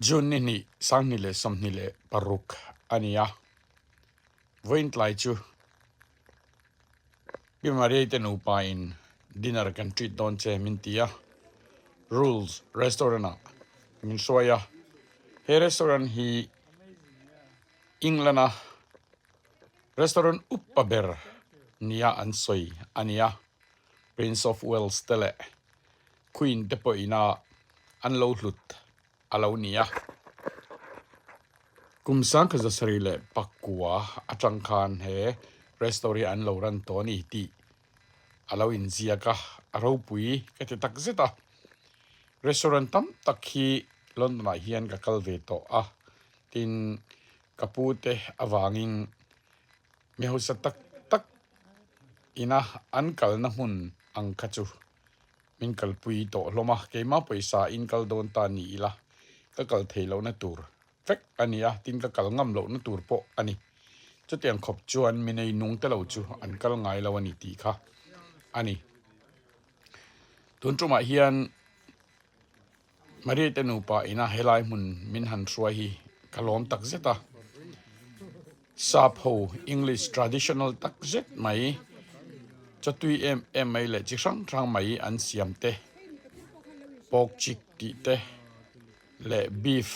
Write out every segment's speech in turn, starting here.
June ni hnih, 2026 a ni a, vawiin tlai chu Pi Mariai te nupa in dinner kan treat dawn che min ti a, Rules restaurant ah min hruai a, he restaurant hi England a restaurant upa ber nia an sawi a ni a, Prince of Wales te leh Queen te pawhin a an lo hlut a lo ni a. Kum 1979 atang khan he restaurant hi an lo ran tawh a ni tih a lo inziak a, a ropui ka ti tak zet a. Restaurant tam tak hi London ah hian ka kal ve tawh a, tin ka pu te avangin mi hausa tak tak ina an kalna hmun ang kha chu min kalpui tawh hlawm a, keimah pawisa in kal dawn ta ni ila ka kal thei lohna tur vek a ni a, tin ka kal ngam lohna tur pawh a ni. Chutiang khawp chuan mi nei nung te lo chu an kal ngai lo a ni tih kha a ni. Tun tumah hian Maria te nupa ina helai hmun min han hruai hi ka lawm tak zet a. Sap ho English traditional tak zet mai, chawtui em em mai leh chi hrang hrang mai an siam te, pork cheek tih te leh beef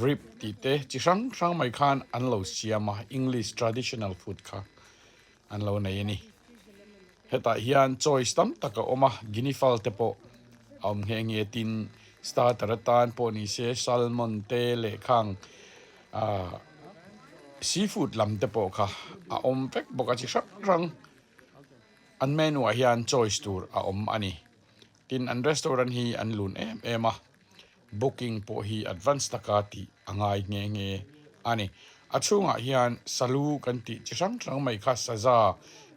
rib tih te chi hrang hrang mai khan an lo siam a, English traditional food kha an lo nei a ni. Hetah hian choice tam tak a awm a, guinea fowl te pawh a awm nghe nghe tin starter atan pawh ni se salmon te leh khang ah seafood lam te pawh kha a awm vek bawk a chi hrang hrang an menu ah hian choice tur a awm a ni. Tin an restaurant hi an lun em em a. Booking pawh hi advance taka tih a ngai nghe nghe a ni. A chhungah hian salu kan tih chi hrang hrang mai kha saza,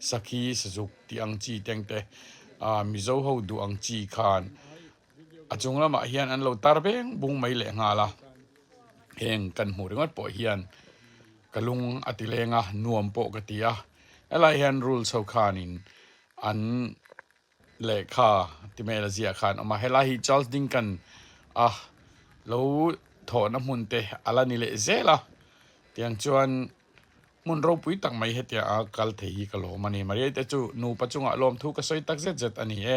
sakhi, sazuk tih ang chi teng te ah Mizo ho duh ang chi khan a chung lamah hian an lo tar beng bung mai leh nghal a. Heng kan hmuh ringawt pawh hian ka lung a ti leng a, nuam pawh ka ti a. Helai hian rules ho khanin an Lehkha ti hmel a ziah khan awm a, helai hi Charles Dinkan a lo thawhna hmun te a la ni leh zel a, tiang chuan hmun ropui tak mai hetiang a kal thei hi ka lawm a ni. Maria te chu nupa chungah lawmthu ka sawi tak zet zet a ni e.